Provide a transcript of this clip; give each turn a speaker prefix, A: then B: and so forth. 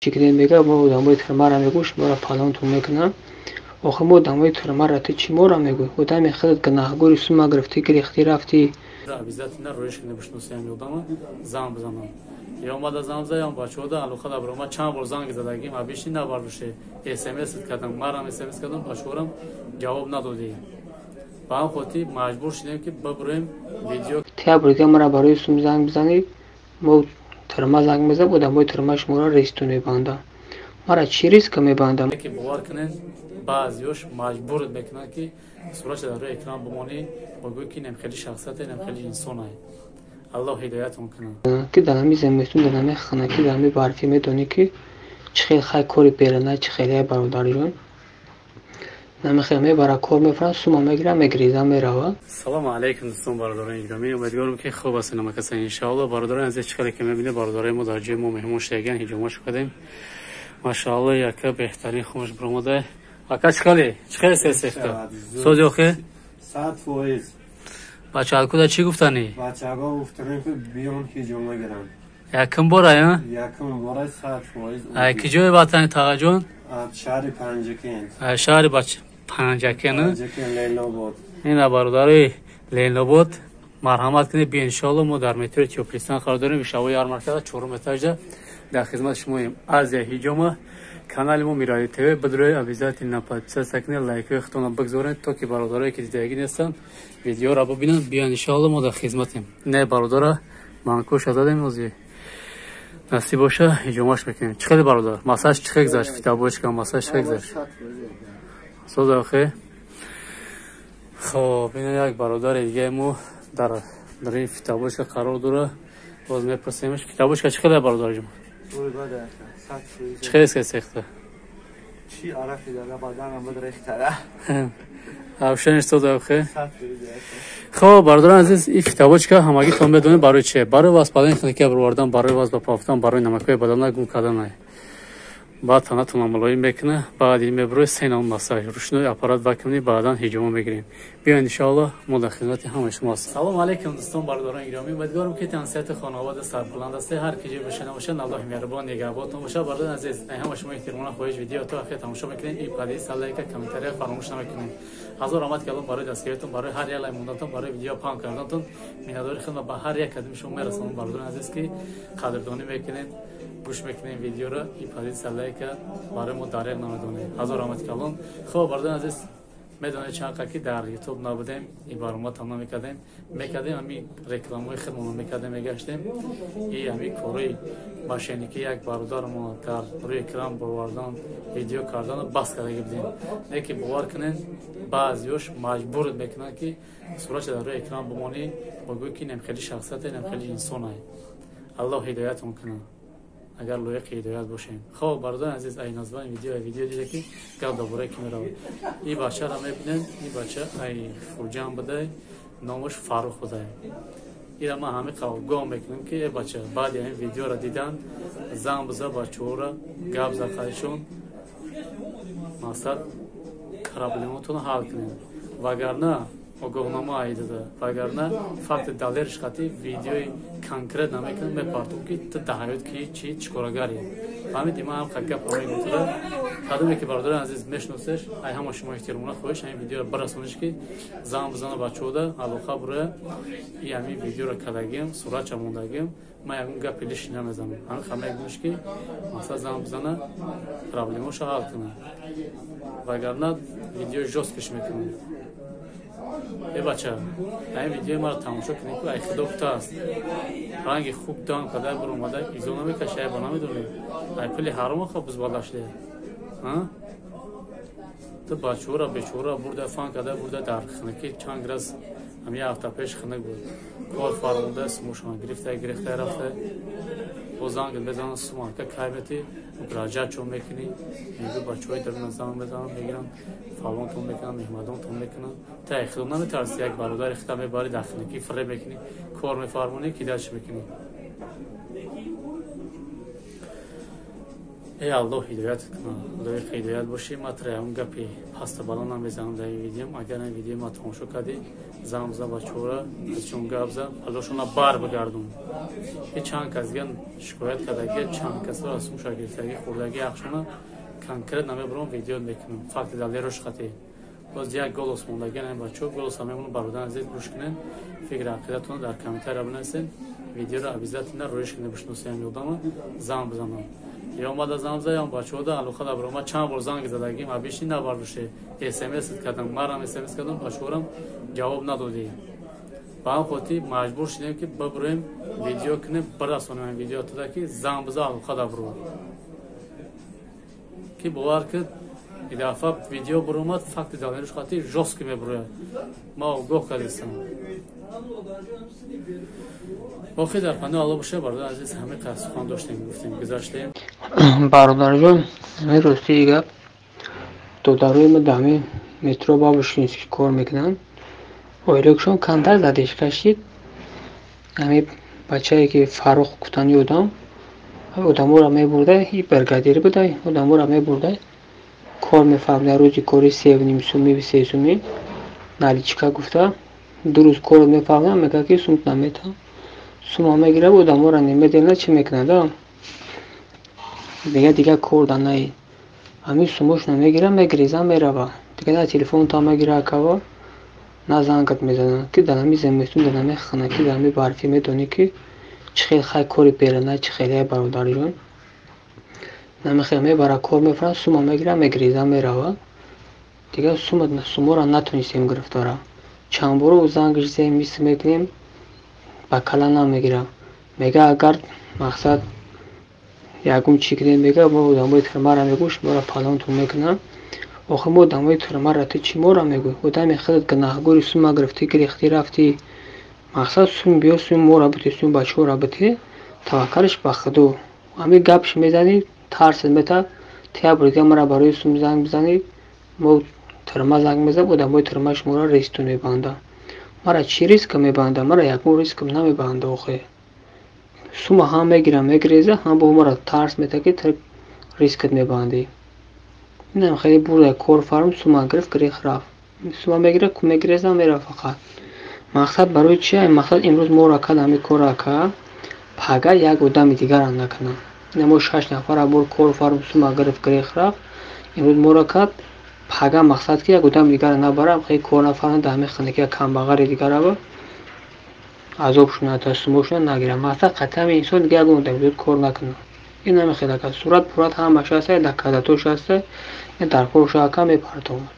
A: чӣ кунем, мега мо одамои тюрьмаро мегӯ, шуморо палонтон мекунам. Охир мо одамои тюрьмаро ту чӣ моро мегӯй? Одами худат гунаҳгори сума гирифтӣ, гирехтӣ, рафтӣ.
B: Обязательно роиш кунем, бишносиям одама, занг бизанам. Ё омада занг зада, ё бачаҳода алоқа дабро. Ман чанд бор занг задагим, абишни набардоше. СМС кардам, марам СМС кардам, бачаҳорам ҷавоб надодӣ. Ба ҳам хотир маҷбур шудем, ки бибурем видео.
A: Ту як бор дига мара барои сум занг бизанӣ, мо тюрьма занг мезанем, одамои тюрьма шуморо рейстон мебандам. Мара чӣ риска мебандам?
B: Ки бовар кунед, баъзеёш маҷбурат мекунанд, ки суратша дар рӯи экран бимонӣ ва гӯӣ, ки инам хеле шахсияте, инам хеле инсонае. Аллоҳ ҳидоятон кунад.
A: Ки дар ҳами зимистон, дар ҳами хунакӣ, дар ҳами барфӣ медонӣ, ки чӣ хел хай кори берана, чӣ хеле бародарҷон. Намехел мебара, кор мефурад, сума мегира, мегириза, мерава.
B: Салому алайкум, дӯстон, бародарони гиромӣ, умедворам, ки хуб ҳастед ҳамакаса, иншоалло. Бародарони азиз, чӣ хеле ки мебинед, бародарои мо дар ҷои мо меҳмон шудагиян, ҳиҷома шукадем. Машаалло, яка беҳтарин хомӯш биромада. Ака, чӣ хеле? Чӣ хеле сесехта? Сози охе?
C: 100%.
B: Бачаҳакуда чӣ гуфтанӣ?
C: Бачаҳо гуфтанем, ки биён ҳиҷома гиранд.
B: Якум бора, а?
C: Якум бора, 100%.
B: Ай ки ҷои ватани, тағаҷон?
C: Шаҳри Панҷакент.
B: Ай шаҳри бач Панҷакент?
C: Панҷакент, Ленинобод.
B: Ина бародари Ленинобод, марҳамат кунед, биё, иншоалло. Мо дар метрои Тёплистан қарор дорем, вишавои ярмаркада, чорум этажда дар хизмати шумоем. Азия ҳиҷома, канали мо Мирали ТВ бидрои, обязательно подписаться кунед, лайкҳои худтонро бигзоред, то ки бародарое, ки дидагӣ нестанд, видеоро бибинанд, биён, иншоалло, мо дар хизматем. Не, бародара манкӯша задем, ози насиб боша ҳиҷомаш мекунем. Чӣ хеле, бародар, массаж чӣ хел гузашт? Фитобочка массаж чӣ хел гузашт? Соза охе? Хоб, ина як бародари дигаи мо дар ин фитобочка қарор дора, боз мепурсемш. Фитобочка чӣ хеле, бародарҷон? Чӣ хеле сехта?
D: Чӣ арафи дара баданам бидрехтара.
B: Авшаниш соза охе? Хоб, бародарон азиз, ин фитобочка ҳамагитон медонед барои чие? Барои васпалани хунукия баровардан, барои ваз ба пафтан, барои намакҳои бадана гум карданай. Баъд танатонро мулоим мекунад, баъд ин мебурои се ном массаж, ручной аппарат вакуумный, баъдан ҳиҷома мегирем. Биёед, иншоалло, мо дар хидмати ҳамаи шумо ҳастем. Салому алайкум, дӯстон, бародарони гиромӣ, умедворам, ки тансиҳати хонавода сарбаланд ҳастед. Ҳар ки ҷой боша набошад, Аллоҳи меҳрубон нигаҳботон бошад. Бародарони азиз, ай ҳама шумо эҳтиромона хоҳиш, видео то охир тамошо мекунед и подписка, лайка, комментария фаромӯш намекунед. Ҳазор раҳмат калом барои дастгириятон, барои ҳар як лайк мондатон, барои видео паҳн карданатон. Миннатдори худро ба ҳар як кадоми шумо мерасонам, бародарони азиз, ки қадрдонӣ мекунед, гӯш мекунем видеоро и подписка, лайка барои мо дареғ намедонед. Ҳазор раҳмати калон. Хоб, бародарони азиз, медонед, чанд қад ки дар Ютуб набудем, ин баромадам намекардем, мекардем ҳами рекламаҳои худмонро мекардем, мегаштем. И ҳами корои мошенникӣ, як бародармо дар рӯи экран бовардан, видео кардану бас кардаги будем. Не ки бовар кунед, баъзеёш маҷбурат мекунанд, ки суратша дар рӯи экран бимонӣ ва гӯӣ, ки инам хеле шахсияте, инам хеле инсонае. Аллоҳ ҳидоятон кунад, агар лоиқи ҳидоят бошем. Хоб, бародари азиз, ай названи видео дида, ки гап дар бораи ки меравад. Ин бачаро мебинем, ин бача ай Хуҷанд будай, номаш Фаррух будай. Ира ман ҳами қавгоҳ мекунам, ки э бача, баъди ҳамин видеоро дидан занг биза бачаҳоро, гап за қайшон, мақсад проблемотонро ҳал кунем, вагарна огоҳнома айдада, вагарна факти далериш қати видеои конкрет намекунам, мепартом, ки ту дар ҳаёт ки чи чӣ корагари. Фаҳмиди? Ман ҳам гапро мегӯтуда. Кадоме ки, бародари азиз, мешиносеш, ай ҳама шумо эҳтиромона хоҳиш, ҳамин видеоро бирасониш, ки занг бизана бачаҳода, алоқа буроя. И ҳамин видеоро кардагим, суратча мондагим, ман ягон гапи лишний намезанам. Ҳамин ха мегӯмш, ки мақсад занг бизана, проблемаошо ҳал кунам, вагарна видеои жёсткиш мекунам. Э бача, ҳамин видеои маро тамошо кунед, ку ай худо кутааст, ранги хуб дам кадай биромада, изо намекаши, ай ба намедонӣ, ай пули ҳарома хоб бузбалда шуда. Ту бачаҳоро бечора бурда, фан карда бурда, дар хунукӣ чанд градус, ҳам як ҳафта пеш хунук буд, кор фармуда, сумошона гирифта гирифта рафта. Бо занг мезананд, сумака кай мети, муроҷиат чон мекунӣ, мегӯ бачаҳои даруна занг мезананд, мегиранд, фалонтон мекунанд, меҳмадонтон мекунанд. Та худо наметарси, як бародари хита мебарӣ, дар хунукӣ фиреб мекунӣ, кор мефармонӣ, ки дальше мекунӣ. Э Аллоҳ ҳидоят кунад, лоиқи ҳидоят бошӣ. Ма тра ягон гапи паста бало намезанам дар ин видеом. Агар ин видеои ма тамошо кардӣ, занг бизан бачаҳора, аз чун гап зан, палошона бар бигардон. Ҳеҷ чанд кас дигар шикоят кардагия, чанд касро аз сумша гирифтагӣ, хӯрдагӣ ҳақшона конкретно мебурам, видео мекунам. Факти далерош хати. Боз як голос мондагиан ин бачаҳо, голос ҳам мемонам. Бародари азиз, гӯш кунед, фикри ақидатонро дар комментария бинависед. Видеоро обязательно роиш кунед, бишносед ҳамин одама, занг бизанам. Ё омада занг зад, ё бачаҳо да алоқа да баром. Ма чанд бор занг задагим, абишни набардоше. СМС кардам, марам СМС кардам, бачаҳорам ҷавоб надодӣ. Ба ҳам хотир маҷбур шудем, ки бибурем, видео кунем, бирасонем видео туда, ки занг биза, алоқа да биро. Ки бовар кунед, ин дафъа видео биромад, факти далерош хати жёстко мебурояд. Ма огоҳ кардистам. Боқӣ дар паноҳи Аллоҳ бошед, бародари азиз. Ҳамин қадр сухан доштем, гуфтем, гузаштем.
A: Бародарҷон, ҳамин ростии гап, додарои ма дар ҳамин метро Бабушкинский кор мекунанд. Оилакшон камтар задеш кашид. Ҳамин бачае ки Фаррух гуфтани одам, одаморо мебурда, и бригадир буда, одаморо мебурда, кор мефармуда, рӯзи кори 3,5 сумӣ, 3 сумӣ наличка гуфта, 2 рӯз кор мефармуда, мегӯяд, ки сум наметавам. Сума мегирад, одаморо немедленно чӣ мекунад, дига кор да наи. Ҳамин сумошро мегирад, мегиреза, мерава. Дига на телефонтон мегирад акаво, на зангат мезанад, ки дар ҳамин зимистон, дар ҳамин хунакӣ, дар ҳамин барфӣ медонӣ, ки чӣ хел хай кори берана, чӣ хеле, бародарҷон. Намехел мебара, кор мефармад, сума мегирад, мегиреза, мерава. Дига суморо натонистем гирифтора. Чанд боро зангаш зем, мис мекунем, ба кала намегирад. Мега, агар мақсад ягон чӣ кунем, мега, мо одамои тюрьма ра мегӯ, шуморо палонтон мекунам. Охир мо одамои тюрьма ра ту чӣ моро мегӯӣ? Одами худат гунаҳгори, сума гирифтӣ, гирехтӣ, рафтӣ. Мақсад сум биё, суми моро бите, суми бачаҳоро бите, таваккалш ба Худо. Ҳамин гапш мезанӣ, тарсат метавад, ту як бор дига маро барои сум занг бизанӣ, мо тюрьма занг мезанем, одамои тюрьма шуморо рискто мебанданд. Мара чӣ риска мебандад? Мара ягон рискам намебандад охе. Сума ҳам мегирам, мегиреза, ҳам бо мара тарс метавад, ки ту рискат мебандӣ. Инам хеле бурда, кор фармуд, сума гирифт, гирехт, рафт. Сума мегирад, мегиреза, меравад фақат. Мақсад барои чи? Мақсад имрӯз моро кард ҳамин корро кард, пага як одами дигарам накунад. Ина мо шаш нафара бор кор фармуд, сума гирифт, гирехт, рафт. Имрӯз моро кард, пага мақсад ки як одами дигарро набарам, хеле кор нафармуд, дар ҳамин хунакӣ як камбағари дигарро азоб шунад, та сумошона нагирад. Мақсад қатъи ҳамин инсон дига ягон одами зуд кор накунад. Ин ҳамин хел ака сурат пурат ҳамаш ҳаста, доказатош ҳаста, ин дар коршо ака мепартовад.